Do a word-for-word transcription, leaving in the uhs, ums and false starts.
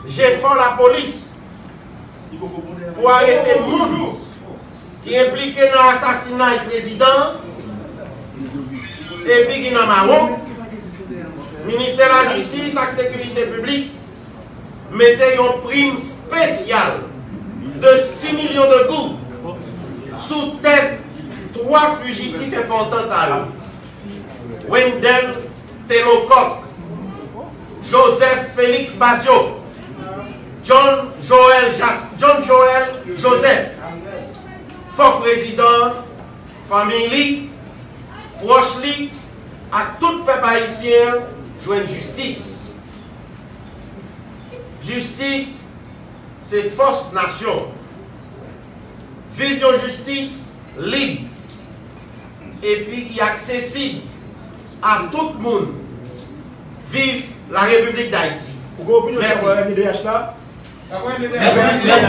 Jefò lapolis pou arete moun ki enplike nan asasinay prezidan an epi ki nan mawon, Ministè Lajistis ak Sekirite Piblik mete yon prim espesyal de sis milyon de goud sou tèt twa fijitif enpòtan sa yo: Wendell Telokòk, Joseph Félix Badio, John Joël Jas- John Joël Joseph. Fòk prezidan an, fanmiy li, pwòch li ak tout pèp ayisyen an jwenn jistis. Jistis se fòs nasyon. Viv yon jistis lib epi ki aksesib a tout moun. Viv la Repiblik Dayiti. Ou gen opinyon sou Mèsi. M D H la? Mèsi, mèsi.